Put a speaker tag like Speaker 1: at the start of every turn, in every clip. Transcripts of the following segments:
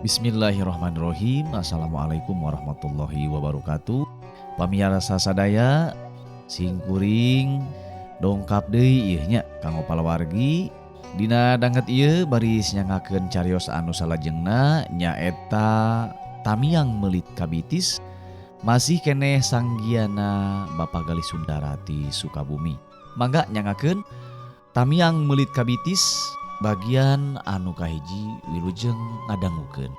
Speaker 1: Bismillahirrahmanirrahim. Assalamualaikum warahmatullahi wabarakatuh. Pamiarsa sadaya, simkuring dongkap deui ieu nya kanggo palawargi. Dina danget ieu baris nyangakeun carios anu salajengna, nyaeta Tamiang Meulit Kabitis, masih keneh sanggiana Bapak Galih Sundarati Sukabumi. Mangga nyangakeun Tamiang Meulit Kabitis bagian anu kahiji, wilujeng ngadangukeun.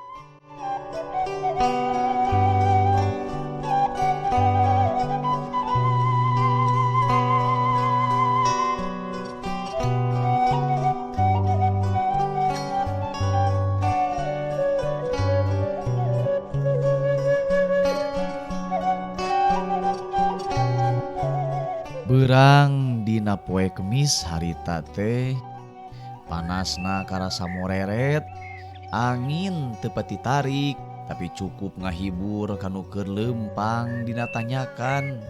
Speaker 1: Beurang dina poe Kemis harita teh, panasna karasa moreret, angin teu pati tarik, tapi cukup ngahibur kanu keur leumpang dina tanyakan.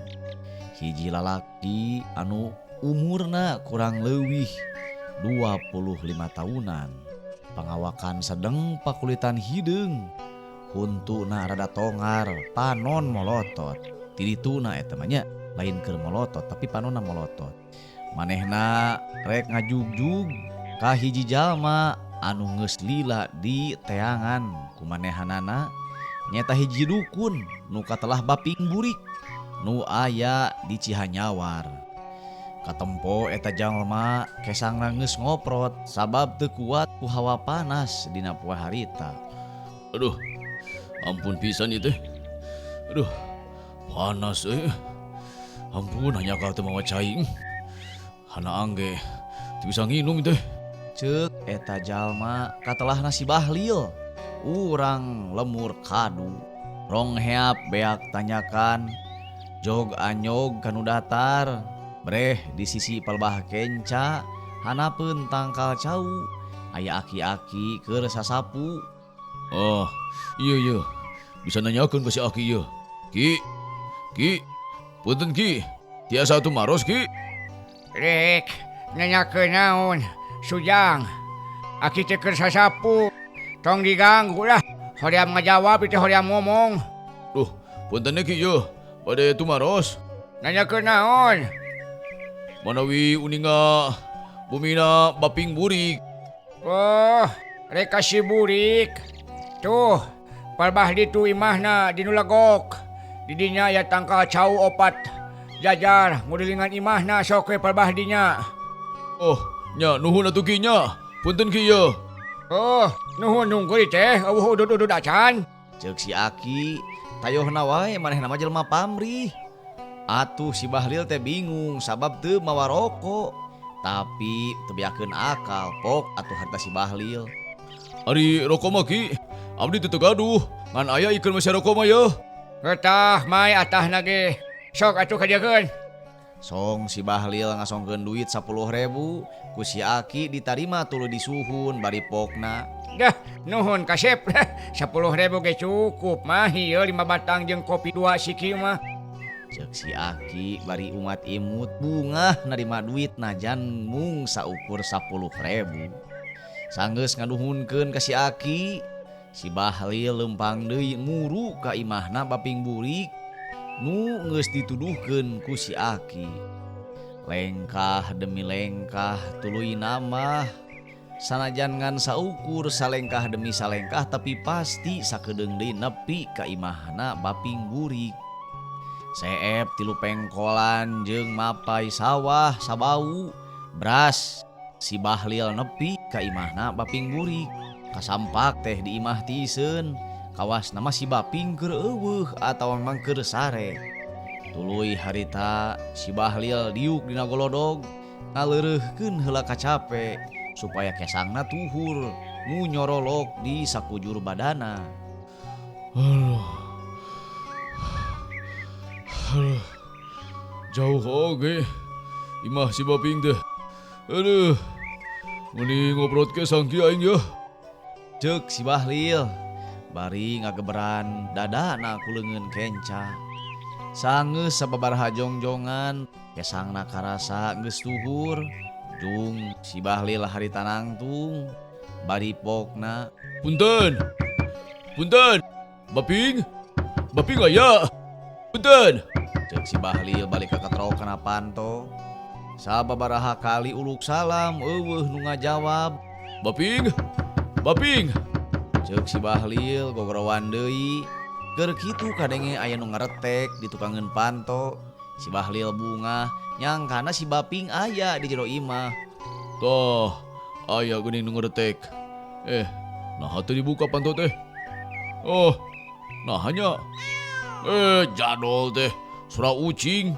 Speaker 1: Hiji lalaki anu umurna kurang leuwih 25 tahunan, pangawakan sedeng, pakulitan hideung, huntuna rada tongar, panon molotot. Ti dituna eta mah nya, lain keur molotot, tapi panonna molotot. Manehna rek ngajugjug ka hiji jalma anu geus lila di teangan ku manehanana, nyaeta hiji dukun nu katelah Baping Burik nu aya di Cihanyawar. Katempo eta jalma kesangna geus ngoprot sabab teu kuat ku hawa panas dina poe harita.
Speaker 2: Aduh, ampun pisan ieu teh. Aduh, panas euy. Ampun, hanya kau teu mawa cai. Hana angge teu bisa nginum teh.
Speaker 1: Ceuk eta jalma katelahna si Bahlil. Urang lemur kadu. Rong heap beak tanyakan, jog anyog kanu datar. Breh di sisi palbah kenca, hanapeun tangkal cau, aya aki-aki keur sasapu.
Speaker 2: Oh, iya iya. Bisa nanyakeun ka si aki ieu. Ki, Ki, punten Ki. Tiasa tumaros Ki.
Speaker 3: Rek, nanyakeun naon? Sujang, aki teh keur sasapu. Tong diganggu lah. Hoream ngajawab itu hoream ngomong.
Speaker 2: Duh, punten Ki ieu. Bade tumaros.
Speaker 3: Nanyakeun naon?
Speaker 2: Manawi uninga bumina Baping Burik.
Speaker 3: Oh, rek ka si Burik. Tuh, palbah ditu imahna di nu legok. Di dinya aya tangkal cau opat jajar ngulilingan imahna, sok we palbah dinya.
Speaker 2: Oh, nya nuhun atuh Ki nya. Punten Ki ieu.
Speaker 3: Oh, nuhun nunggu teh, euweuh udud-udud acan.
Speaker 1: Ceuk si aki, tayohna wae manehna mah jelema pamrih. Atuh si Bahlil teh bingung sabab teu mawa rokok. Tapi teu beakeun akal, pok atuh harta si Bahlil.
Speaker 2: Ari rokok mah Ki, abdi teu gaduh, ngan aya ikeun mah rokok mah yeuh.
Speaker 3: Getah mai atahna ge. Sok atuh kadiekeun.
Speaker 1: Song si Bahlil ngasongkeun duit 10.000, ku si aki ditarima tuluy disuhun bari pokna.
Speaker 3: Dah, nuhun kasep. 10.000 ge cukup mah ieu 5 batang jeung kopi 2 siki mah.
Speaker 1: Ceuk si aki bari umat imut bungah narima duit najan mung saukur 10.000. Sanggeus nganuhunkeun ka si aki, si Bahlil leumpang deui muru ka imahna Baping Burik nu geus dituduhkeun ku si aki. Lengkah demi lengkah tuluy nambah, sanajan ngan saukur salengkah demi salengkah, tapi pasti sakedeung deui nepi ka imahna Baping Burik. Seep tilu pengkolan jeung mapai sawah sabau bras, si Bahlil nepi ka imahna Baping Burik. Kasampak teh di imah tiiseun, kawas nama si Baping keur euweuh atawa memang keur sare. Tuluy harita si Bahlil diuk dina golodog ngaleureurkeun heula kacape supaya kesangna tuhur nu nyorolok di sakujur badana.
Speaker 2: Aduh. Aduh. Jauh oge imah si Baping teh. Aduh. Meni ngobrol ke sangki aing ya.
Speaker 1: Ceuk si Bahlil bari ngageberan dadana ku leungeun kenca. Sanggeus sababaraha jongjongan kesangna karasa geus tuhur. Jung si Bahlil harita nangtung bari pokna.
Speaker 2: Punten. Punten. Baping. Baping aya. Punten.
Speaker 1: Ceuk si Bahlil balik ka katrok kana panto. Sababaraha kali uluk salam euweuh nu ngajawab.
Speaker 2: Baping. Baping.
Speaker 1: Ceuk si Bahlil gogorowan deui. Keur kitu kadenge aya nu ngaretek di tukangeun panto. Si Bahlil bungah nyangkana si Baping aya di jero imah.
Speaker 2: Tah, aya geuning nu ngaretek. Naha teu dibuka panto teh? Oh, naha nya? Jadol teh. Sora ucing.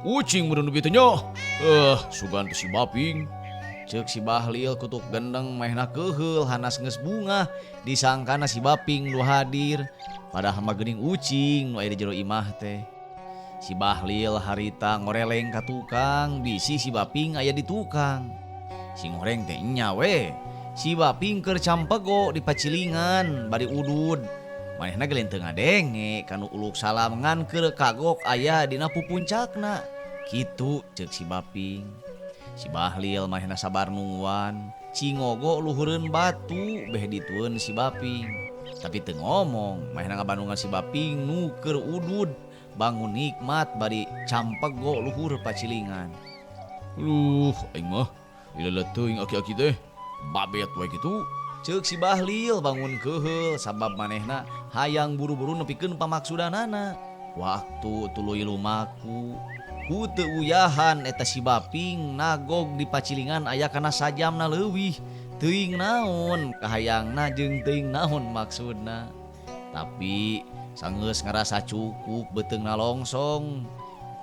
Speaker 2: Ucing meureun nu bieu teh nya. Sugan teh si Baping.
Speaker 1: Ceuk si Bahlil kutuk gendeng manehna keuheul hanas geus bungah disangkana si Baping nu hadir. Padahal mah geuning ucing nu aya di jero imah teh. Si Bahlil harita ngoreleng ka tukang, bisi si Baping aya di tukang. Si ngoreng teh nya we. Si Baping keur campego di pacilingan bari udud. Manehna ge teu ngadenge kanu uluk salam ngan keur kagok aya dina pupuncakna. Kitu ceuk si Baping. Si Bahlil manehna sabar nungguan, cingogo luhureun batu beh ditueun si Baping. Tapi teu ngomong, manehna ngabandungan si Baping nu keur udud bangun nikmat bari campego luhur pacilingan.
Speaker 2: Aduh, aing mah lila teuing aki-aki teh. Babet we kitu.
Speaker 1: Ceuk si Bahlil bangun keuheul sabab manehna hayang buru-buru nepikeun pamaksudanana. Waktu tuluy lumaku, ku teu uyahan eta si Baping nagog di pacilingan aya kana sajamna leuwih. Teuing naon kahayangna jeung teuing naon maksudna. Tapi sanggeus ngarasa cukup beuteungna longsong.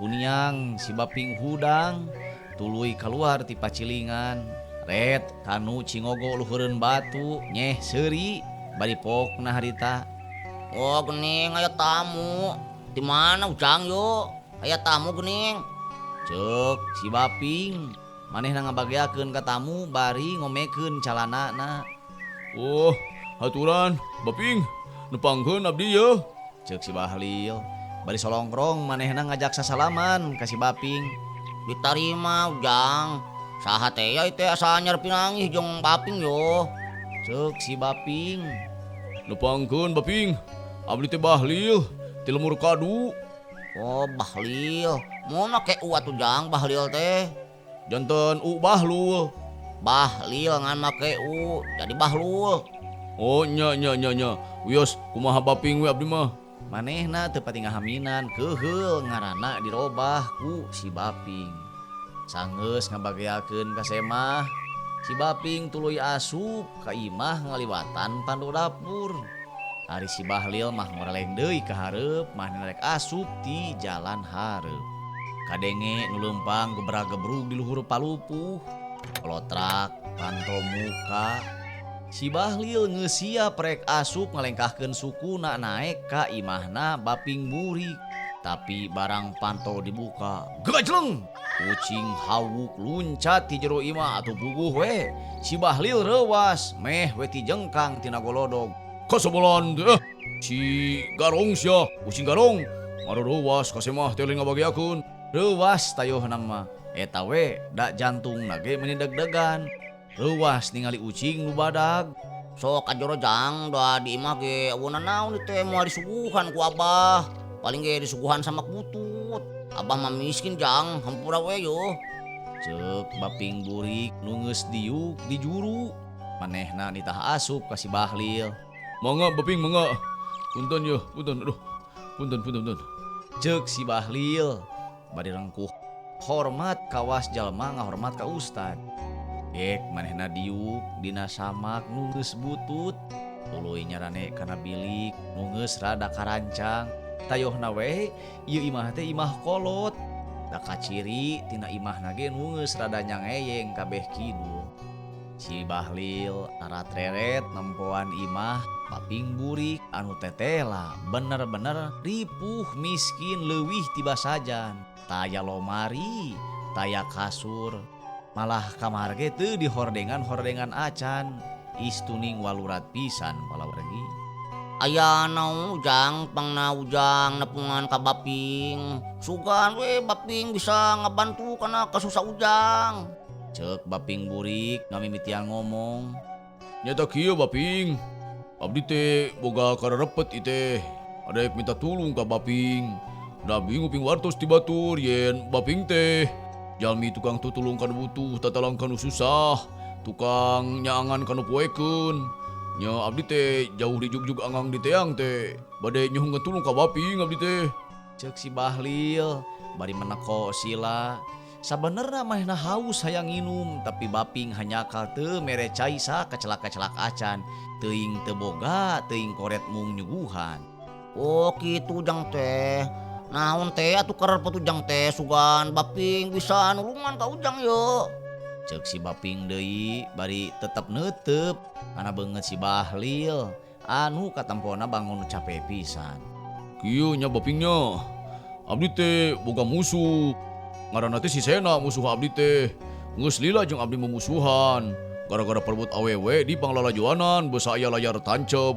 Speaker 1: Kuniang si Baping hudang tuluy keluar ti pacilingan. Ret kanu cingogo luhureun batu nyeh seuri bari pokna harita.
Speaker 4: Oh gening aya tamu. Di mana ujang yo? Aya tamu gening.
Speaker 1: Ceuk si Baping manehna ngabageakeun ka tamu bari ngomekeun calanana.
Speaker 2: Oh, haturan Baping nepangkeun abdi ye.
Speaker 1: Ceuk si Bahlil bari solongkrong manehna ngajak sasalaman ka si Baping.
Speaker 4: Ditarima ujang. Saha teh ya teh asa anyar pinangih jeung Baping yo.
Speaker 1: Ceuk si Baping.
Speaker 2: Nepangkeun Baping. Abdi teh Bahlil ti lemur kadu.
Speaker 4: Oh Bahlil. Mun make u atuh jang Bahlil teh.
Speaker 2: Janten u Bahlul.
Speaker 4: Bahlil ngan make u jadi Bahlul.
Speaker 2: Oh nya nya nya nya. Wios kumaha Baping we abdi mah.
Speaker 1: Manehna teu pati ngahaminan keuheul ngaranna dirobah ku si Baping. Sanggeus ngabageakeun ka semah, si Baping tuluy asup ka imah ngaliwatan pandu dapur. Ari si Bahlil mah ngoreleng deui ka hareup, manehna rek asup ti jalan hareup. Kadenge nu leumpang gebra-gebrug di luhur palupuh, kolotrak panto muka. Si Bahlil geus siap rek asup ngalengkahkeun sukuna naek ka imahna Baping burik. Tapi barang panto dibuka, gajleng! Kucing hawuk luncat ti jero imah atuh puguh we. Si Bahlil reuwas meh we ti jengkang tina golodog.
Speaker 2: Kasobolan teh. Si Garong sia, kucing garong. Mareuwas ka semah teh lain ngabageakeun.
Speaker 1: Reuwas tayohna mah. Eta we da jantungna ge meuni deg-degan. Reuwas ningali ucing nu badag.
Speaker 4: Sok kajoro jang da di imah ge eueun naon teh moal disuguhan ku abah. Paling ge disuguhan sama butut. Abah mah miskin jang, hampura we yo.
Speaker 1: Ceuk Baping burik nu geus diuk di juru. Manehna nitah asup ka si Bahlil.
Speaker 2: Mangga Baping mangga. Punten yo, punten aduh. Punten punten punten.
Speaker 1: Ceuk si Bahlil bari rengkuh hormat kawas jalma ngahormat ka ustad. Dek manehna diuk dina samak nu geus butut. Tuluy nyarane kana bilik nu geus rada karancang. Tayohna we ieu imah teh imah kolot. Da kaciri tina imahna ge nu geus rada nyangeyeng kabeh kidul. Si Bahlil aratreret nempoan imah Baping burik anu tetela bener-bener ripuh miskin leuwih tiba sajan. Taya lomari, taya kasur, malah kamar ge teu dihordengan-hordengan acan. Istuning walurat pisan palawargi.
Speaker 4: Aya naon ujang pangna ujang nepungan ka Baping. Sugan we Baping bisa ngabantu kana kasusah ujang.
Speaker 1: Ceuk Baping burik ngamimitian ngomong.
Speaker 2: Nyata kieu Baping. Abdi teh boga kararepet ieu teh. Arek minta tulung ka Baping. Da abdi nguping wartos ti batur yen Baping teh jalmi tukang tutulung ka nu butuh, tatalang ka nu susah, tukang nyaangan ka nu poekeun. Nya abdi teh jauh dijugjug angang di teang teh bade nyuhunkeun tulung ka Baping abdi teh.
Speaker 1: Ceuk si Bahlil bari meneko sila. Sabenerna manehna haus hayang nginum tapi Baping hanyakal teu mere cai sakecelak-kecelak acan, teuing teu boga teuing koret mung nyuguhan.
Speaker 4: Oh kitu Ujang teh. Naon teh atuh kararepet Ujang teh sugan Baping bisa nulungan ka Ujang ye.
Speaker 1: Ceuk si Baping deui bari tetep neuteup kana beungeut si Bahlil anu katempona bangun cape pisan.
Speaker 2: Kieu nya Bapingnya. Abdi teh boga musuh. Ngaranna teh si Sena musuh abdi teh. Geus lila jeung abdi mumusuhan. Gara-gara perebut awewe di panglalajoanan beusa aya layar tancep.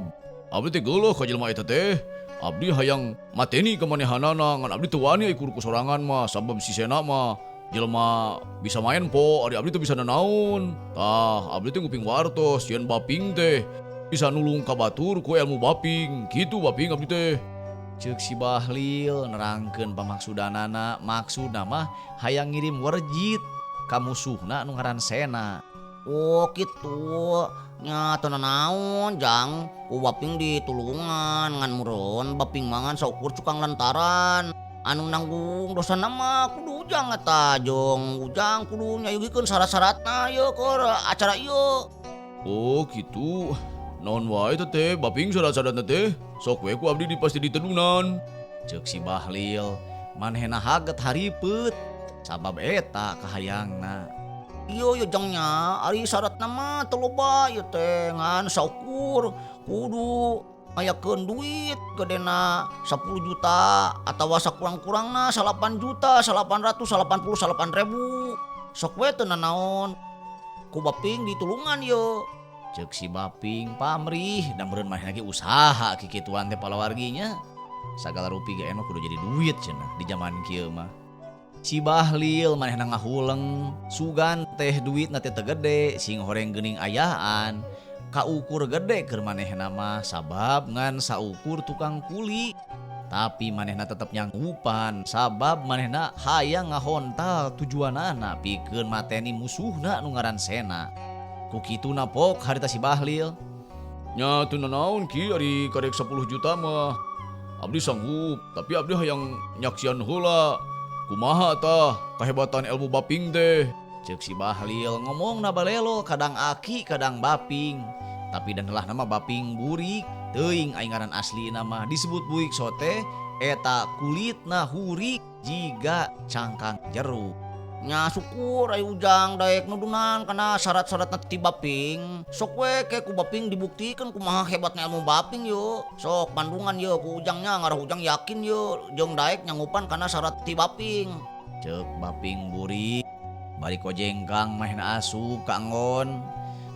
Speaker 2: Abdi teh geuleuh ka jelema eta teh. Abdi hayang mateni ka manehanana ngan abdi teu wani ai kudu sorangan mah sabab si Sena mah jelema bisa main po ari abdi teu bisa nanaon. Tah abdi teh nguping wartos yen Baping teh bisa nulung ka batur ku ilmu Baping. Kitu Baping abdi teh.
Speaker 1: Ceuk si Bahlil nerangkeun pamaksudanana, maksudna mah hayang ngirim werjit ka musuhna anu ngaran Sena.
Speaker 4: Oh kitu. Nya teu nanaon Jang, ku Baping ditulungan ngan meureun Baping mah ngan saukur cukang lantaran. Anu nanggung dosana mah kudu Ujang eta jeung Ujang kudu nyayugikeun syarat-syaratna ieu keur acara ieu.
Speaker 2: Oh kitu. Naon wae teh teh Baping syarat-syaratna teh? Sok we ku abdi dipasti ditedunan.
Speaker 1: Ceuk si Bahlil manehna haget haripeut sabab eta kahayangna.
Speaker 4: Ieu ye Jang nya, ari syaratna mah teu loba ieu teh ngan saukur kudu ngayakeun duit gedena 10 juta atawa sakurang-kurangna salapan juta salapan ratus salapan puluh salapan ribu. Sok we teu nanaon ku Baping ditulungan ieu.
Speaker 1: Ceuk si Baping pamrih da meureun manehna ge usaha kikituan teh palawarginya. Sagala rupi ge eno kudu jadi duit cenah di zaman kieu mah. Si Bahlil manehna ngahuleng sugan teh duitna teh teu gede sing horeng geuning ayaan. Kaukur gede keur manehna mah sabab ngan saukur tukang kuli. Tapi manehna tetep nyanggupan sabab manehna hayang ngahontal tujuanana pikeun mateni musuhna nu ngaran Sena. Ku kituna pok harita si Bahlil.
Speaker 2: Nya teu nanaon ki ari karek 10 juta mah. Abdi sanggup, tapi abdi hayang nyaksian heula. Kumaha tah kahebatan ilmu Baping teh?
Speaker 1: Ceuk si Bahlil ngomongna balelo kadang aki kadang Baping. Tapi dan helah nama Baping burik, teuing aing ngaran aslina mah disebut buik sote eta kulitna hurik jiga cangkang jeruk.
Speaker 4: Nya syukur aya Ujang daek nudunan kana syarat-syaratna ti Baping. Sok we ke ku Baping dibuktikeun kumaha hebatna ilmu Baping ye. Sok bandungan ye ku Ujangnya ngarah Ujang yakin ye jeung daek nyanggupan kana syarat ti Baping.
Speaker 1: Ceuk Baping burik bari kojengkang manehna asup ka anggon.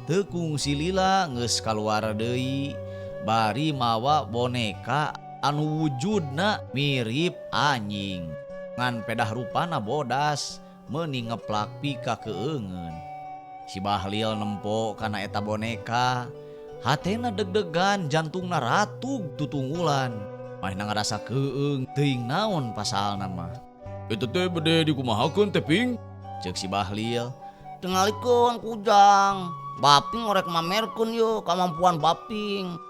Speaker 1: Teu kungsi lila geus kaluar deui bari mawa boneka anu wujudna mirip anjing. Ngan pedah rupana bodas meuni ngeplak pika keungeun. Si Bahlil nempo kana eta boneka, hatena deg-degan, jantungna ratug tutunggulan. Manehna ngarasa keung teuing naon pasalna mah.
Speaker 2: Eta teh bade dikumahakeun teh Ping?
Speaker 1: Ceuk si Bahlil.
Speaker 4: Tingalikeun ku Ujang. Baping orek mamerkeun ye kamampuan Baping.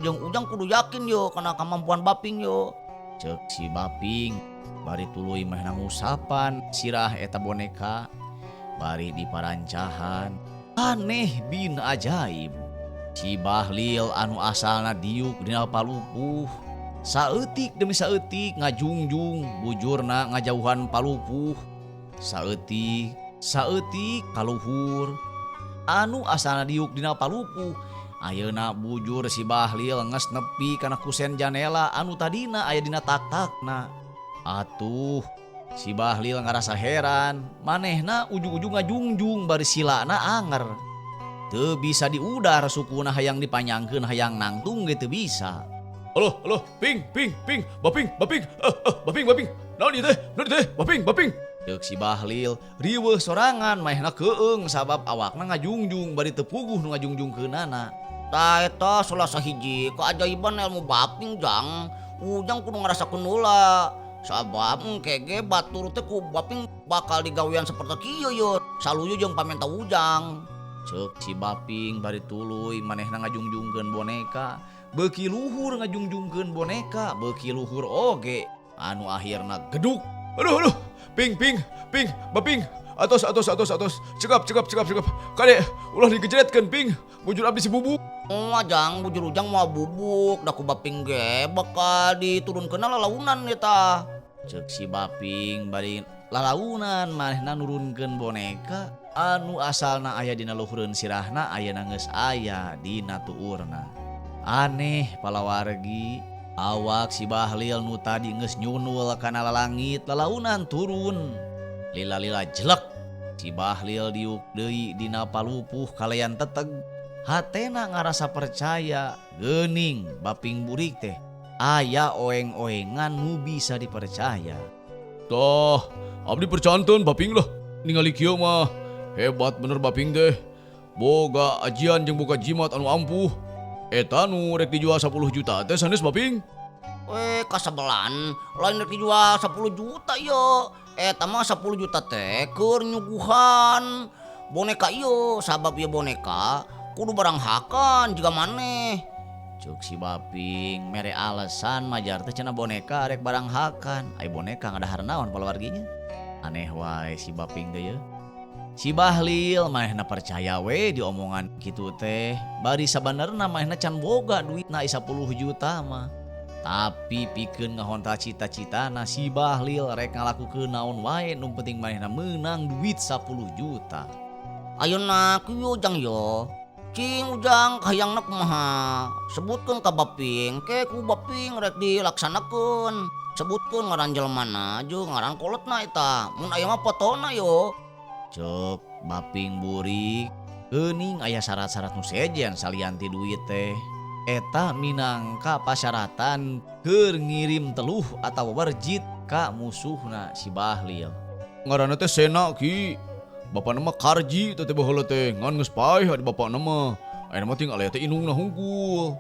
Speaker 4: Jeung Ujang kudu yakin ye kana kamampuan Baping ye.
Speaker 1: Ceuk si Baping bari tuluy manehna ngusapan sirah eta boneka bari diparancahan. Aneh bin ajaib. Si Bahlil anu asalna diuk dina palupuh saeutik demi saeutik ngajungjung bujurna ngajauhan palupuh. Saeutik saeutik kaluhur anu asalna diuk dina palupuh ayeuna bujur si Bahlil geus nepi kana kusen janela anu tadina aya dina tak-takna. Atuh si Bahlil ngarasa heran, manehna ujung-ujung ngajungjung bari silana anger. Teu bisa diudar sukuna hayang dipanjangkeun hayang nangtung ge teu bisa.
Speaker 2: Halo, halo, ping, ping, ping, baping, baping, baping, baping. Naon ieu teh? Naon ieu teh? Baping, baping.
Speaker 1: Ceuk si Bahlil riweuh sorangan manehna keung sabab awakna ngajungjung bari teu puguh nu ngajungjungkeunana.
Speaker 4: Tah eta salah sahiji keajaiban ilmu Baping Jang. Ujang kudu ngarasakeun heula. Sabab engke ge batur teh ku Baping bakal digawean saperti kieu ye. Saluyu jeung pamenta Ujang.
Speaker 1: Ceuk si Baping bari tuluy manehna ngajungjungkeun boneka. Beuki luhur ngajungjungkeun boneka, beuki luhur oge anu akhirna geduk.
Speaker 2: Aduh aduh, ping ping ping Baping. Atos atos atos atos. Cekap cekap cekap cekap. Kade ulah digejeretkeun ping. Bujur abdi si bubuk.
Speaker 4: Moal Jang, bujur Ujang moal bubuk, da ku Baping ge bakal diturunkeunna lalaunan eta.
Speaker 1: Ceuk si Baping bari lalaunan manehna nurunkeun boneka anu asalna aya dina luhureun sirahna ayeuna geus aya dina tuurna. Aneh palawargi, awak si Bahlil nu tadi geus nyunul kana lalangit lalaunan turun. Lila-lila jelek si Bahlil diuk deui dina palupuh kalayan teteg. Hatena ngarasa percaya geuning Baping burik teh aya oeng-oengan nu bisa dipercaya.
Speaker 2: Tah, abdi percanten Baping lah. Ningali kieu mah hebat bener Baping teh. Boga ajian jeung boga jimat anu ampuh. Eta nu rek dijual 10 juta teh sanes Baping.
Speaker 4: Kasebelan lain rek dijual 10 juta ieu. Eta mah 10 juta teh keur nyuguhan boneka ieu, sabab ieu boneka kudu barang hakan jiga maneh.
Speaker 1: Ceuk si Baping mere alasan majar teh cenah boneka rek barang hakan. Ai boneka ngadahar naon palawarginya? Aneh wae si Baping teh ye. Si Bahlil manehna percaya we diomongan kitu teh. Bari sabenerna manehna can boga duitna 10 juta mah. Tapi pikeun ngahontal cita-citana si Bahlil rek ngalakukeun naon wae nu penting manehna meunang duit 10 juta.
Speaker 4: Ayeuna kieu Jang yo. Cing Ujang kahayangna kumaha? Sebutkeun ka Baping, ke ku Baping rek dilaksanakeun. Sebutkeun ngaran jelemana jeung ngaran kolotna eta. Mun aya mah fotona yo.
Speaker 1: Ceuk Baping burik, geuning aya syarat-syarat nu sejen salian ti duit teh. Eta minangka pasyaratan keur ngirim teluh atawa werjit ka musuhna si Bahlil.
Speaker 2: Ngaranna teh Sena ki. Bapana mah Karji teh baheula teh ngan geus paeh adi bapana mah. Ayeuna mah tinggal aya teh indungna hungkul.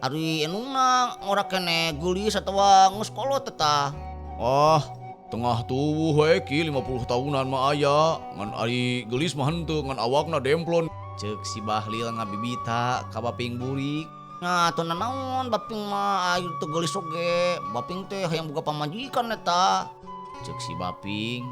Speaker 4: Ari indungna ngora keneh geulis atawa geus kolot teh tah.
Speaker 2: Ah, tengah tubuh we ki 50 tahunan mah aya, ngan ari geulis mah henteu ngan awakna demplon.
Speaker 1: Ceuk si Bahlil ngabibita ka Baping burik.
Speaker 4: Nah, teu nanaon Baping mah ayu teu geulis oge. Baping teh hayang boga pamajikan eta.
Speaker 1: Ceuk si Baping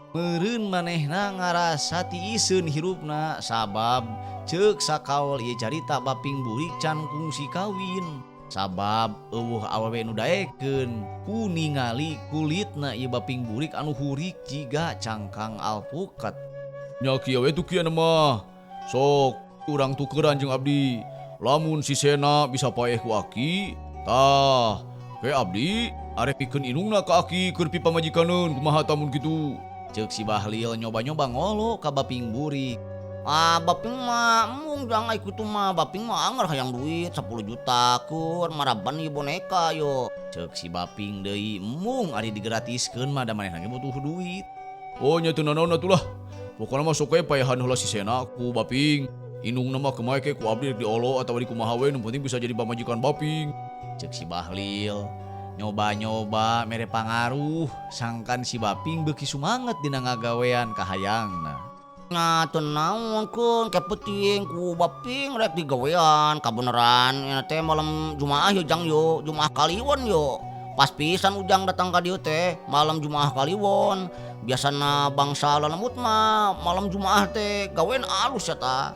Speaker 1: meureun manehna ngarasa tiiseun hirupna sabab ceuk sakaol ieu carita Baping burik can kungsi kawin. Sabab eueuh awewe nu daekeun ku ningali kulitna ieu Baping burik anu hurik jiga cangkang alpukat.
Speaker 2: Nya kieu we tuh kieu mah. Sok urang tukeran jeung abdi. Lamun si Sena bisa paeh ku aki, tah ke abdi arek pikeun indungna ka aki keur pipamajikaneun kumaha tamun kitu.
Speaker 1: Ceuk si Bahlil nyoba-nyoba ngolo ka Baping burik.
Speaker 4: Ah, Baping mah embung jang ai kitu mah, Baping mah anger hayang duit 10 juta keur maraban ieu boneka yo.
Speaker 1: Ceuk si Baping deui embung ari digratiskeun mah da manehna ge butuh duit.
Speaker 2: Oh nya teu nanaon atuh lah. Pokona mah sok we paehan heula si Sena ku Baping. Indungna mah kumaha ke ku abdi diolo atawa di kumaha we nu penting bisa jadi pamajikan Baping.
Speaker 1: Ceuk si Bahlil nyoba-nyoba mere pangaruh sangkan si Baping beuki sumanget dina ngagawean kahayangna.
Speaker 4: Nah, teu naon keun ke penting ku Baping rek digawean kabeneran nya teh malam Jumaah yo Jang yo, Jumaah Kaliwon yo. Pas pisan Ujang datang ka dieu teh malam Jumaah Kaliwon. Biasana bangsa lalemut mah malam Jumaah teh gawean alus eta.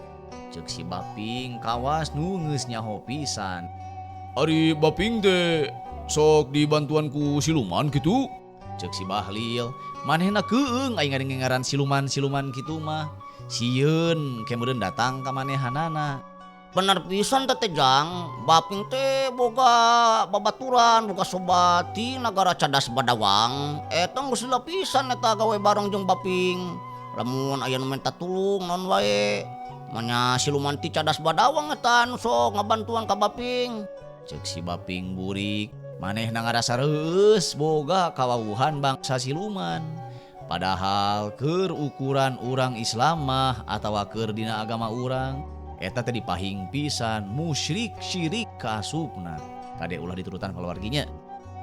Speaker 1: Ceuk si Baping kawas nu geus nyaho pisan.
Speaker 2: Ari Baping teh sok dibantuan ku siluman kitu?
Speaker 1: Ceuk si Bahlil manehna keung aing ngadenge ngaran siluman-siluman kitu mah. Sieun ke meureun datang ka manehanana.
Speaker 4: Bener pisan teh Jang, Baping teh boga babaturan, boga sobat di nagara Cadas Badawang. Eta geus lila pisan eta gawe bareng jeung Baping. Lamun aya nu minta tulung naon wae, manya siluman ti Cadas Badawang eta nu sok ngabantuan ka Baping.
Speaker 1: Ceuk si Baping burik, manehna ngarasa reueus boga kawawuhan bangsa siluman. Padahal keur ukuran urang Islam mah atawa keur dina agama urang, Eta teh dipahing pisan musyrik syirik kaasupna. Kade ulah diturutan keluarginya.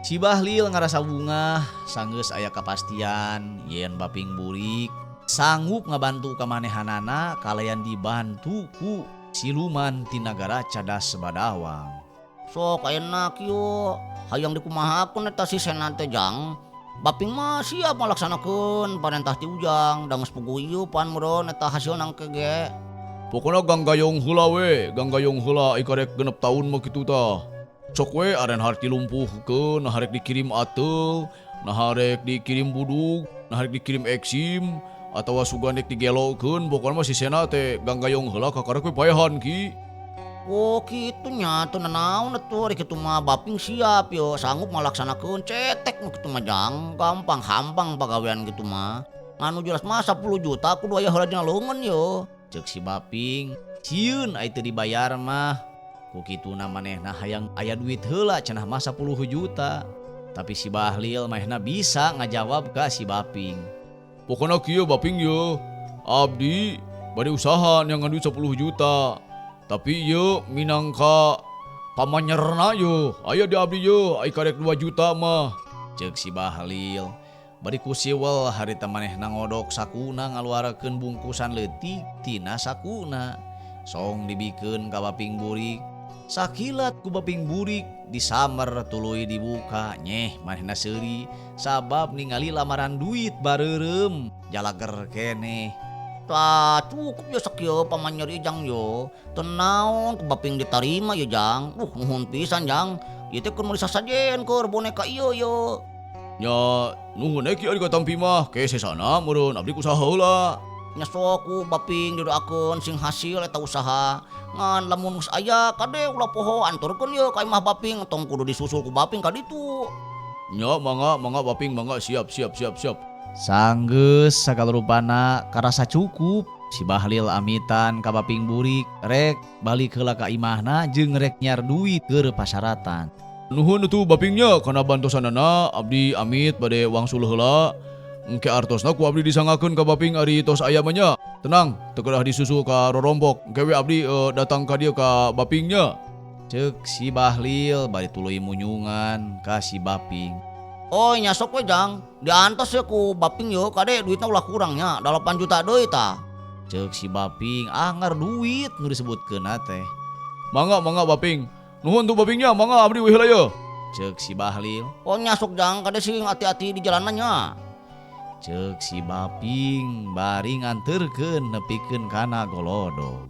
Speaker 1: Si Bahlil ngarasa bungah sanggeus aya kapastian yen Baping Burik sanggup ngabantu kamanehanana kalayan dibantu ku siluman ti nagara Cadas Badawang.
Speaker 4: Sok ayeuna kieu hayang dikumahakeun eta si Sena teh Jang. Baping mah siap ngalaksanakeun parentah ti Ujang da geus puguh ieu pan meureun eta hasilna engke ge.
Speaker 2: Pokona ganggayong heula we, ganggayong heula ai karek 6 taun mah kitu tah. Sok we aren harti lumpuhkeun, nah harek dikirim ateul, nah harek dikirim budug, nah harek dikirim eksim, atawa sugan rek digelokeun, pokona mah si Sena teh ganggayong heula kakarek we paehan ki.
Speaker 4: Oh kitu nya teu nanaon atuh ari kitu mah Baping siap yo sanggup ngalaksanakeun cetek nu kitu mah Jang, gampang hampang pagawean kitu mah. Anu jelas mah 10 juta kudu aya heula dina leungeun yo.
Speaker 1: Ceuk si Baping, sieun ai teu dibayar mah. Ku kituna manehna hayang aya duit heula cenah mah 10 juta. Tapi si Bahlil manehna bisa ngajawab ka si Baping.
Speaker 2: Pokona kieu Baping ye, abdi bade usaha neangan duit 10 juta. Tapi ieu minangka pamanyerna ye, aya di abdi ye, ai karek 2 juta mah.
Speaker 1: Ceuk si Bahlil. Bari ku siwel harita manehna ngodok sakuna ngaluarkeun bungkusan leutik tina sakuna. Song dibikeun ka Baping Burik. Sakilat ku Baping Burik disamer tuluy dibuka nyeh manehna seuri sabab ningali lamaran duit bareureum jalager keneh.
Speaker 4: Tah cukup yo sakieu pamanyer Ijang yo. Teu naon ku Baping ditarima yo Jang. Nuhun pisan Jang. Ieu teh keur meuli sasajen keur boneka ieu yo.
Speaker 2: Nya nuhun we ki ari katampi mah ke sesana meureun abdi kusaha heula.
Speaker 4: Nya sok ku Baping didoakeun sing hasil eta usaha. Ngan lamun geus aya kade ulah poho anturkeun ye ka imah Baping tong kudu disusul ku Baping ka ditu.
Speaker 2: Nya mangga mangga Baping mangga siap siap siap siap.
Speaker 1: Sanggeus sagala rupana karasa cukup si Bahlil amitan ka Baping Burik rek balik heula ka imahna jeung rek nyiar duit keur pasaratan.
Speaker 2: Nuhun atuh Bapingnya kana bantosanana abdi amit bade wangsul heula. Engke artosna ku abdi disangakeun ka Baping ari tos aya mah nya. Tenang, teu kedah disusul ka rorompok. Engke we abdi datang ka dieu ka Bapingnya.
Speaker 1: Ceuk si Bahlil bari tuluy munyungan ka si Baping.
Speaker 4: Oh nya sok we Jang, diantos ye ku Baping ye kade duitna ulah kurang nya, 8 juta deui tah.
Speaker 1: Ceuk si Baping angar duit nu disebutkeunna teh.
Speaker 2: Mangga mangga Baping. Nuhun tuh Bapingnya, mangga abdi we heula ye.
Speaker 1: Ceuk si Bahlil.
Speaker 4: Oh nya sok Jang, kade sing hati-hati di jalanan nya.
Speaker 1: Ceuk si Baping bari nganterkeun nepikeun kana golodog.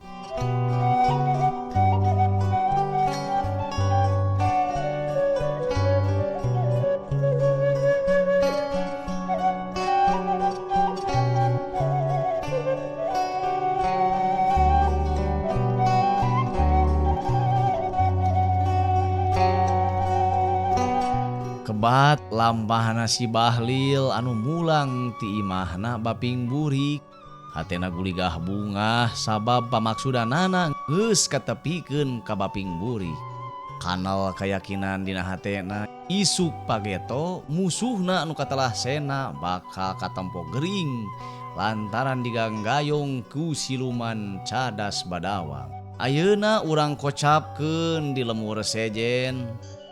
Speaker 1: Kebat lampahna si Bahlil anu mulang ti imahna Baping Burik. Hatena guligah bungah sabab pamaksudanana geus katepikeun ka Baping Burik. Kanal kayakinan dina hatena isuk pageto musuhna anu katelah Sena bakal katempo gering lantaran diganggayong ku siluman Cadas Badawang. Ayeuna urang kocapkeun di lemur sejen.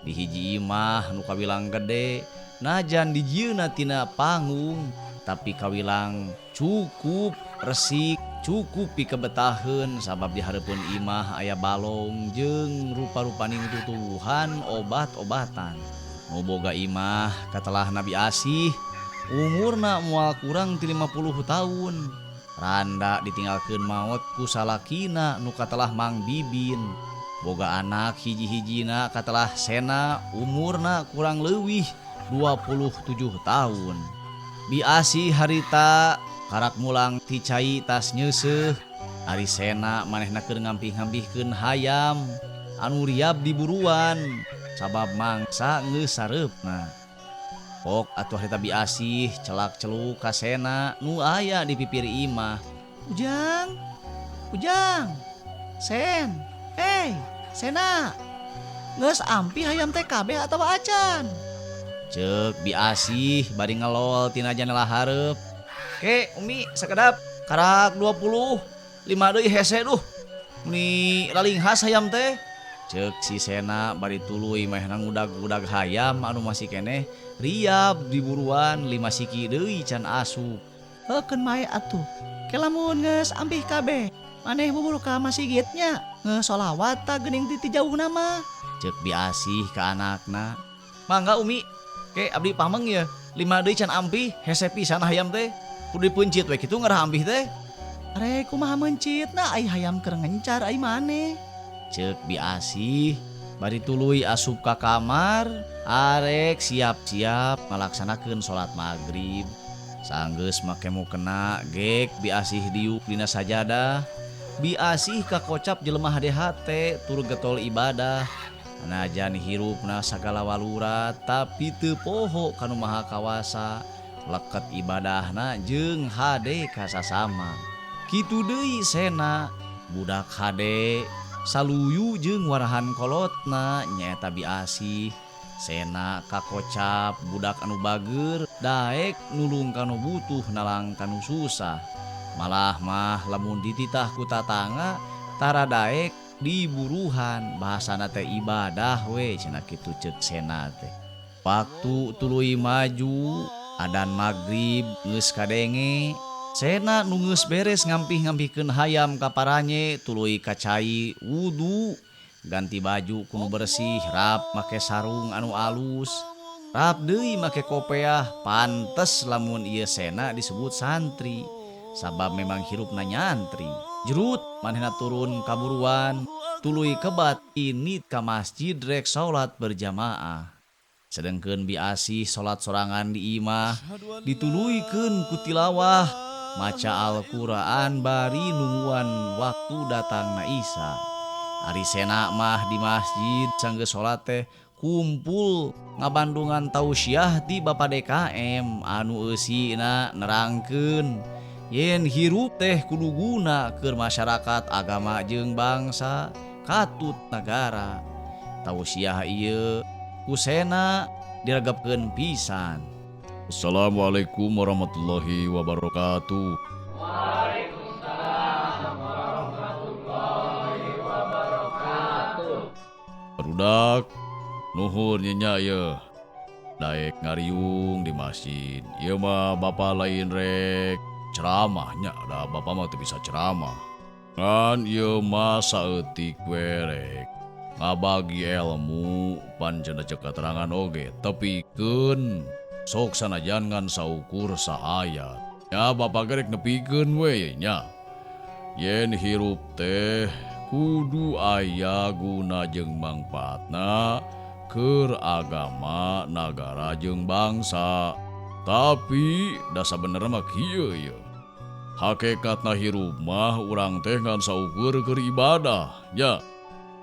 Speaker 1: Di hiji imah nu kawilang gede najan dijieunna tina panggung tapi kawilang cukup resik cukup pikebetaheun sabab di hareupeun imah aya balong jeung rupa-rupaning tutuwuhan obat-obatan. Nu boga imah katelah Nabi Asih umurna moal kurang ti 50 tahun. Randa ditinggalkeun maot ku salakina nu katelah Mang Bibin. Boga anak hiji-hijina katelah Sena umurna kurang leuwih 27 tahun. Bi Asih harita karak mulang ti cai tas nyeuseuh. Ari Sena manehna keur ngampih-ngampihkeun hayam anu riab di buruan sabab mangsa geus sareupna. Pok atuh harita Bi Asih celak-celuk ka Sena nu aya di pipir imah. Ujang, Ujang, Sen, hey, Sena, geus ampih hayam teh kabeh atawa acan? Ceuk Bi Asih bari ngelol tina janela hareup. Ke, Umi, sakedap karak 25 deui hese duh. Meni lalinghas hayam teh. Ceuk si Sena bari tuluy mehna ngudag-ngudag hayam anu masih keneh riab diburuan 5 siki deui can asup.
Speaker 4: Heukeun mae atuh. Ke lamun geus ampih kabeh, maneh bubur ka masigitnya, geus sholawat ta geuning ti jauhna mah.
Speaker 1: Ceuk Biasih ka anakna. Mangga Umi, ke abdi pameng ya, 5 deui can ampih, hese pisan hayam teh. Kudu dipeuncit we kitu ngarah ampih teh.
Speaker 4: Are kumaha meuncitna ai hayam keur ngencar ai maneh.
Speaker 1: Ceuk Biasih bari tuluy asup ka kamar, arek siap-siap ngalaksanakeun salat magrib. Sanggeus make mukena gek Biasih diuk dina sajadah. Biasih kakocap jelema hade hate tur getol ibadah. Najan hirupna sagala walurat tapi teu poho kanu maha kawasa. Leket ibadahna jeung hade kasasama. Kitu deui Sena budak hade saluyu jeung warahan kolotna nyaeta Biasih. Sena kakocap budak anu bager daek nulung kanu butuh nalang kanu susah. Malah mah lamun dititah ku tatangga tara daek diburuhan bahasana teh ibadah we cenah kitu ceuk Sena teh. Waktu tuluy maju adan magrib geus kadenge Sena nu geus beres ngampih-ngampihkeun hayam ka paranye tuluy ka cai wudu ganti baju kudu bersih rap make sarung anu alus rap deui make kopeah. Pantes lamun ieu Sena disebut santri sabab memang hirupna nyantri. Jerut manehna turun kaburuan tuluy kebat init ka masjid rek salat berjamaah. Sedengkeun Biasih salat sorangan di imah dituluykeun ku tilawah maca Al-Qur'an bari nungguan waktu datangna Isa. Ari Sena mah di masjid sanggeus salat teh kumpul ngabandungan tausiah ti Bapa DKM anu eusina nerangkeun yen hirup teh kudu guna keur masyarakat agama jeung bangsa katut nagara. Tausiah ieu ku Sena diregepkeun pisan.
Speaker 2: Assalamualaikum warahmatullahi wabarakatuh.
Speaker 5: Waalaikumsalam warahmatullahi wabarakatuh.
Speaker 2: Barudak nuhun nya ye. Daek ngariung di masjid. Ieu mah bapa lain rek ceramahnya, da bapa mah teu bisa ceramah. Ngan ieu mah saeutik we rek ngabagi ilmu pan cenah ceuk katerangan oge tepikeun sok sanajan ngan saukur saayat. Ya bapa ge rek nepikeun we nya. Yen hirup teh kudu aya guna jeung mangpaatna keur agama, nagara jeung bangsa. Tapi da sabenerna mah kieu ye. Hakikatna hirup mah urang teh ngan saukur keur ibadah nya.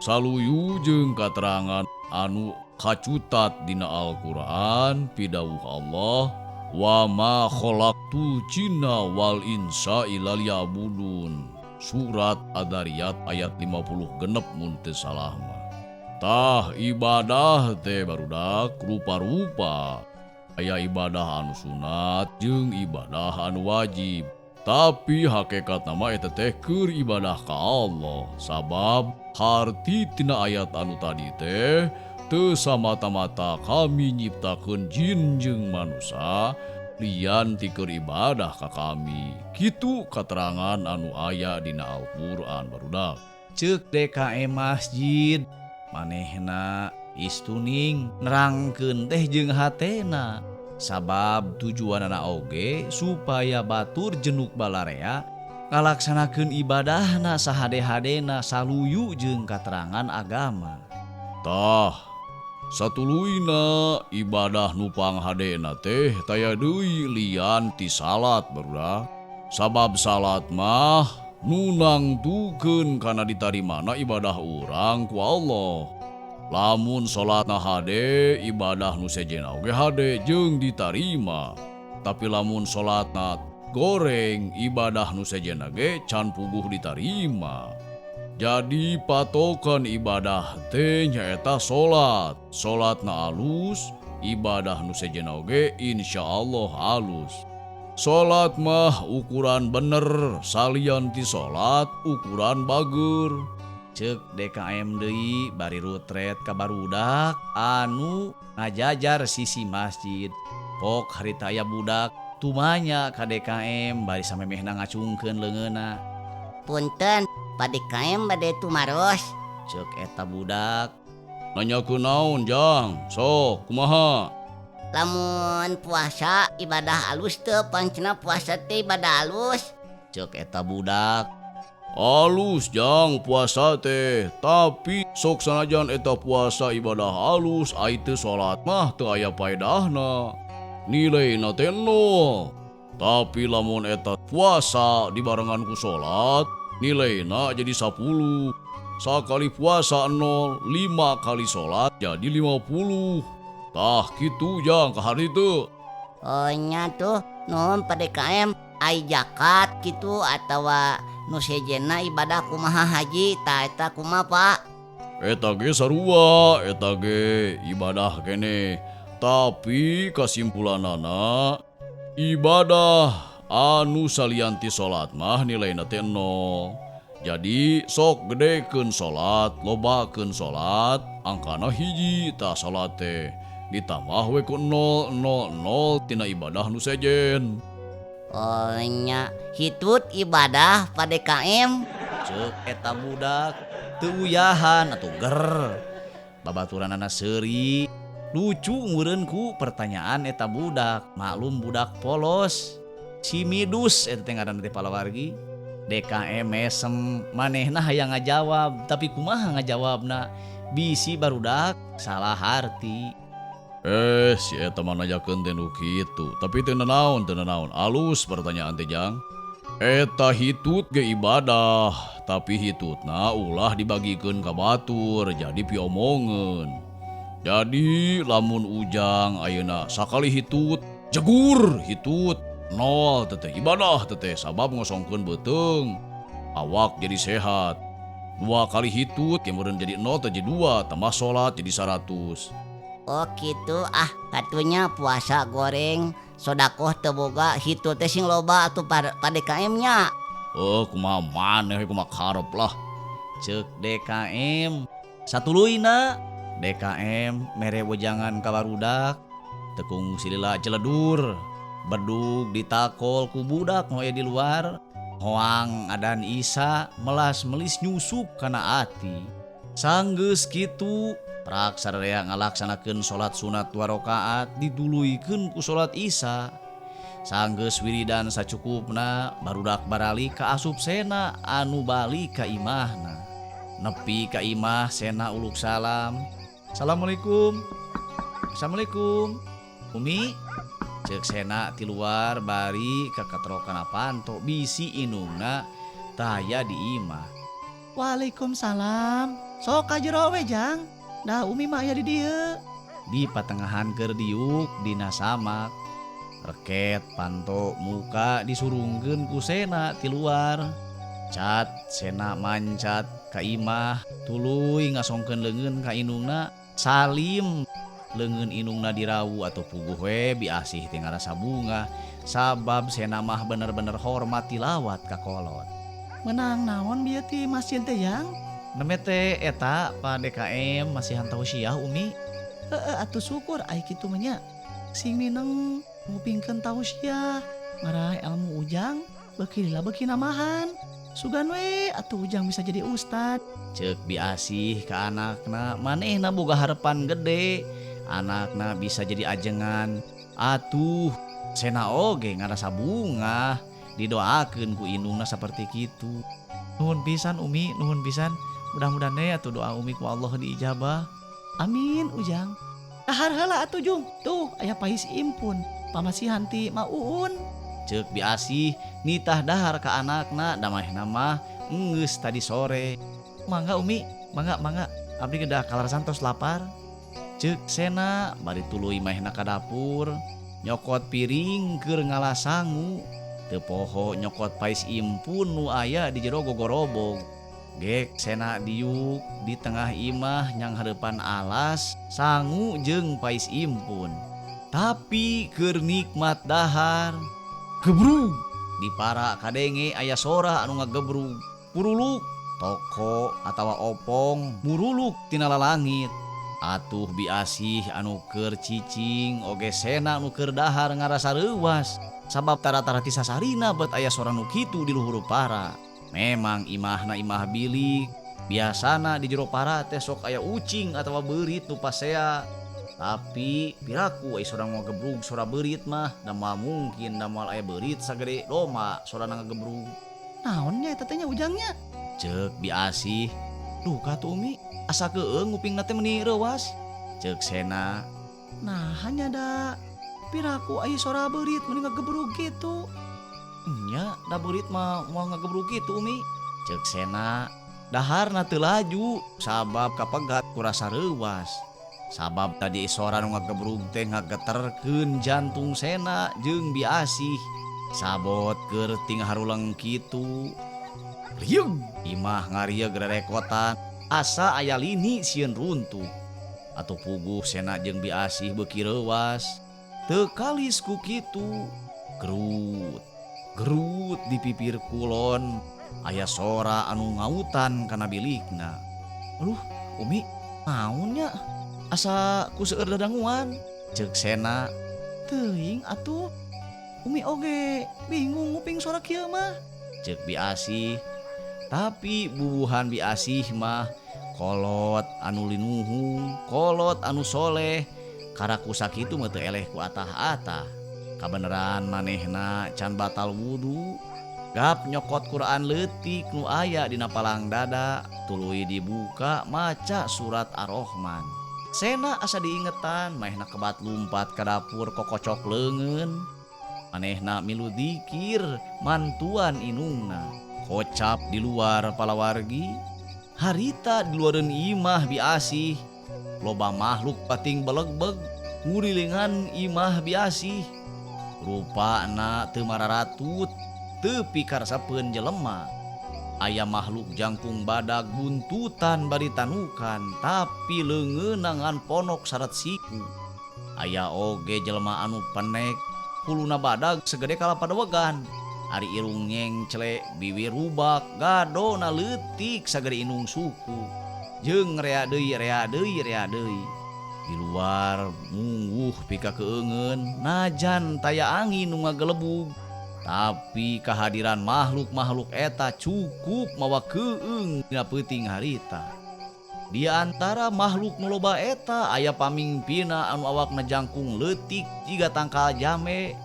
Speaker 2: Saluyu jeung katerangan anu kacutat dina Al-Qur'an pidawuh Allah wa ma khalaqtu jinna wal insa illa liya'budun. Surat Ad-Dariyat ayat 56 mun teu salah mah. Tah ibadah teh barudak rupa-rupa. Aya ibadah anu sunat jeung ibadah anu wajib. Tapi hakikatna mah eta teh keur ibadah ka Allah. Sabab harti tina ayat anu tadi teh teu samata-mata kami nyiptakeun jin jeung manusia lian ti keur ibadah ka kami. Kitu katerangan anu aya dina Al-Qur'an barudak.
Speaker 1: Ceuk DKM masjid manehna istuning nerangkeun teh jeung hatena. Sabab tujuanana oge supaya batur jenuk balarea ngalaksanakeun ibadahna sahade-hadena saluyu jeung katerangan agama.
Speaker 2: Tah satuluyna ibadah nu panghadena teh taya deui lian ti salat barudak. Sabab salat mah nu nangtukeun kana ditarimana ibadah urang ku Allah. Lamun salatna hade, ibadah nu sejenna oge hade jeung ditarima. Tapi lamun salatna goreng, ibadah nu sejenna ge can puguh ditarima. Jadi patokan ibadah teh nyaeta salat. Salatna alus, ibadah nu sejenna oge insyaallah alus. Salat mah ukuran bener, salian ti salat ukuran bager.
Speaker 1: Cek DKM deui bari rutret ka barudak anu ngajajar sisi masjid. Pok harita aya budak tumanya ka DKM bari samemehna ngacungkeun leungeunna.
Speaker 6: Punten, Pak DKM bade tumaros.
Speaker 1: Cek eta budak.
Speaker 2: Nanyakeun naon, Jang? Sok, kumaha?
Speaker 6: Lamun puasa ibadah alus teu pancena puasa teh ibadah alus.
Speaker 1: Cek eta budak.
Speaker 2: Alus, Jang, puasa teh, tapi sok sanajan eta puasa ibadah alus ai teu salat mah teu aya paedahna. Nilaina teh nol. Tapi lamun eta puasa dibarengan ku salat, nilaina jadi 10. Sakali puasa 0, 5 kali salat jadi 50. Tah kitu, Jang, kahari teu.
Speaker 6: Oh nya tuh, nuhun Pak DKM, ai zakat kitu atawa nu sejenna ibadah kumaha haji, tah eta kumaha, Pak?
Speaker 2: Eta ge sarua, eta ge ibadah kene. Tapi kasimpulanana ibadah anu salian ti salat mah nilaina teh 0. Jadi sok gedekeun salat, lobakeun salat, angkana hiji tah salat teh. Ditambah we ku 0, 0, 0 tina ibadah nu sejen.
Speaker 6: Oh nya, hitut ibadah Pak DKM.
Speaker 1: Cek eta budak teu uyahan atuh ger. Babaturanana seuri. Lucu meureun ku pertanyaan eta budak, maklum budak polos. Si Midus eta teh ngaranna teh palawargi. DKM mesem manehna hayang ngajawab, tapi kumaha ngajawabna? Bisi barudak salah harti.
Speaker 2: Si eta mah nanyakeun teh nu kitu, tapi teu nanaon, teu nanaon. Alus pertanyaan teh, Jang. Eta hitut ge ibadah, tapi hitutna ulah dibagikeun ka batur, jadi piomongeun. Jadi lamun ujang ayeuna sakali hitut, jegur hitut, nol teteh ibadah teteh sabab ngosongkeun beuteung. Awak jadi sehat. 2 kali hitut yang meureun jadi 0 teh jadi 2, tambah salat jadi 100.
Speaker 6: Oh gitu, ah katunya puasa goreng, sodakoh teu boga, hitut teh sing loba atuh Pak DKM nya.
Speaker 2: Oh kumaha maneh kumaha karep lah.
Speaker 1: Cek DKM satuluyna DKM mere wejangan ka barudak, tekung silila jeledur, bedug ditakol ku budak nu aya di luar, hoang adan Isa melas melis nyusup kana ati. Sanggeus kitu prak sararea ngalaksanakeun salat sunat 2 rakaat dituluykeun ku salat Isya. Sanggeus wiridan sacukupna barudak baralik ka asup sena anu balik ka imahna. Nepi ka imah sena uluk salam. Assalamualaikum. Assalamualaikum. Umi. Ceuk sena ti luar bari kakatrokan panto bisi inungna taya di imah.
Speaker 7: Waalaikumsalam. Sok ka jero we, Jang. Dah Umi mah aya di dieu.
Speaker 1: Di patengahan keur diuk dina samak. Reket panto muka disurungkeun ku sena ti luar. Cat sena mancat ka imah tuluy ngasongkeun leungeun ka inungna. Salim leungeun inungna dirawu atau puguh we biasih teh ngarasa bunga sabab sena mah bener-bener hormat tilawat ka kolot.
Speaker 7: Menang naon bieu ti masjid teh, Yang?
Speaker 1: Neme teh eta Pak DKM masihan tausiah Umi.
Speaker 7: Heeh atuh syukur ai kitu mah nya. Sing mineng ngupingkeun tausiah, ngarah ilmu ujang beuki lila beuki namahan. Sugan we atuh ujang bisa jadi ustad.
Speaker 1: Ceuk biasih ka anakna, manehna boga harepan gede. Anakna bisa jadi ajengan. Atuh sena oge ngarasa bungah didoakeun ku indungna saperti kitu.
Speaker 7: Nuhun pisan Umi, nuhun pisan. Mudah-mudahan we atuh doa Umi ku Allah diijabah. Amin ujang. Dahar heula atuh Jung. Tuh aya pais impun. Pamasihan ti Ma Uun.
Speaker 1: Ceuk biasih nitah dahar ka anakna damahna mah enggeus tadi sore.
Speaker 7: Mangga Umi, mangga mangga. Abdi geus kalarasan tos lapar.
Speaker 1: Ceuk sena bari tuluy mahna ka dapur, nyokot piring keur ngalasangu. Teu poho nyokot pais impun nu aya di jero gogorobog. Gek sena diuk di tengah imah nyang hareupan alas sangu jeung pais impun. Tapi keur nikmat dahar Gebrug di para kadenge aya sora anu ngagebrug puruluk toko atawa opong muruluk tina lalangit. Atuh Biasih anu keur cicing oge Sena nu keur dahar ngarasa reuwas sabab tara-tara ti sasarina bet aya sora nu kitu di luhur para. Memang imahna imah bilik, biasana di jero para teh sok aya ucing atawa beurit nu pasea. Tapi piraku aya sora ngagebrug sora beurit mah da moal mungkin da moal aya beurit sagede doma sorana ngagebrug.
Speaker 7: Naon nya eta teh nya Ujangnya?
Speaker 1: Ceuk Biasih, duka tuh Umi, asa keung ngupingna teh meuni reuwas. Ceuk Sena,
Speaker 7: Nah hanya da piraku aya sora beurit meuni ngagebrug kitu.
Speaker 1: Nya da beurit mah moal ngagebrug kitu Umi. Ceuk Sena, daharna teu laju sabab kapegat ku rasa reuwas. Sabab tadi sora nu ngagebrug teh ngageterkeun jantung Sena jeung Biasih. Sabot keur ting haruleng kitu. Rieug imah ngarieg rerekotan asa aya lini sieun runtuh. Atuh puguh Sena jeung Biasih beuki reuwas. Teu kalis ku kitu. Gerut gerut di pipir kulon aya sora anu ngautan kana bilikna. Aduh, Umi, naon nya? Asa ku seueur dadanguan. Ceuk Sena,
Speaker 7: Teuing atuh. Umi oge bingung nguping sora kieu mah.
Speaker 1: Ceuk Biasih. Tapi bubuhan Biasih mah kolot anu linuhung, kolot anu soleh. Karaku sakitu mah teu eleh ku atah-atah. Kabeneran manehna can batal wudu. Gap nyokot Quran leutik nu aya dina palang dada, tuluy dibuka maca surat Ar-Rahman. Sena asa diingetan, manehna kebat lumpat ka dapur kokocok leungeun. Manehna milu dikir mantuan inungna. Kocap di luar palawargi, harita di luareun imah Biasih. Loba makhluk pating belegbeg ngurilingan imah Biasih. Rupana teu mararatut, teu pikaresepeun jelema. Aya makhluk jangkung badag buntutan bari tanukan, tapi leungeunna ngan ponok sarat siku. Aya oge jelema anu penek, huluna badag segede kalapa dewegan. Ari irung nyengcle, biwir rubak, gadona leutik sagede inung suku. Jeung rea deui, rea deui, rea deui. Di luar mungguh pika keungeun, najan taya angin nu ngagelebug. Tapi kehadiran makhluk-makhluk eta cukup mawa keung dina peuting harita. Di antara makhluk nu loba eta aya pamingpina anu awakna jangkung leutik jiga tangkal jame.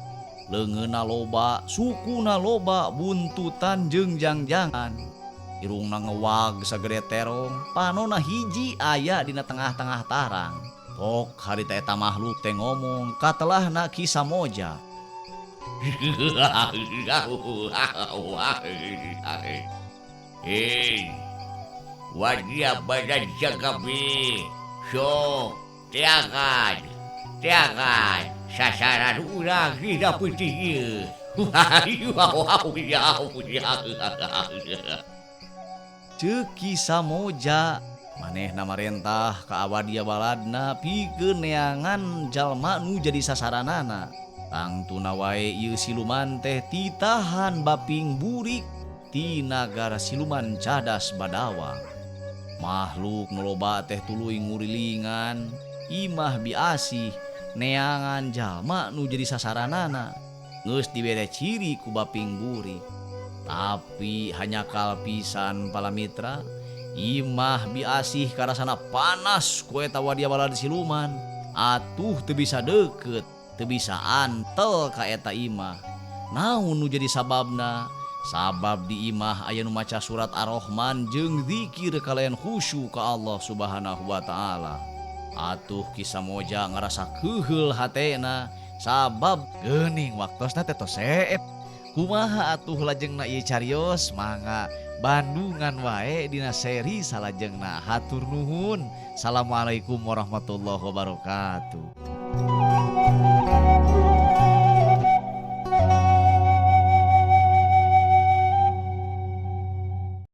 Speaker 1: Leungeunna loba, sukuna loba, buntutan jeung jangjangan. Irungna ngewag sagede terong, panona hiji aya dina tengah-tengah tarang. Pok harita eta makhluk teh ngomong katelahna Ki Samoja.
Speaker 3: Hei, wadia badan jagabi, so teakan, teakan, sasaran urang dina peuting ieu.
Speaker 1: Ceuk Ki Samoja, manehna marentah ka awadia baladna pikeun neangan jalma nu jadi sasaranana. Tangtuna wae ieu siluman teh titahan baping burik ti nagara siluman cadas badawang. Makhluk nu loba teh tuluy ngurilingan imah Biasih neangan jalma nu jadi sasaranana. Geus dibere ciri ku baping burik. Tapi hanyakal pisan palamitra, imah Biasih karasana panas ku eta wadia balad siluman. Atuh teu bisa deukeut, teu bisa antel ka eta imah. Naon nu jadi sababna? Sabab di imah aya nu maca surat Ar-Rahman jeung zikir kalayan khusyuk ka Allah Subhanahu wa taala. Atuh Ki Samoja ngarasa keuheul hatena sabab geuning waktosna teh tos seep. Kumaha atuh lajengna ieu carios mangga Bandungan wae dina seri salajengna. Hatur nuhun. Assalamualaikum warahmatullahi wabarakatuh.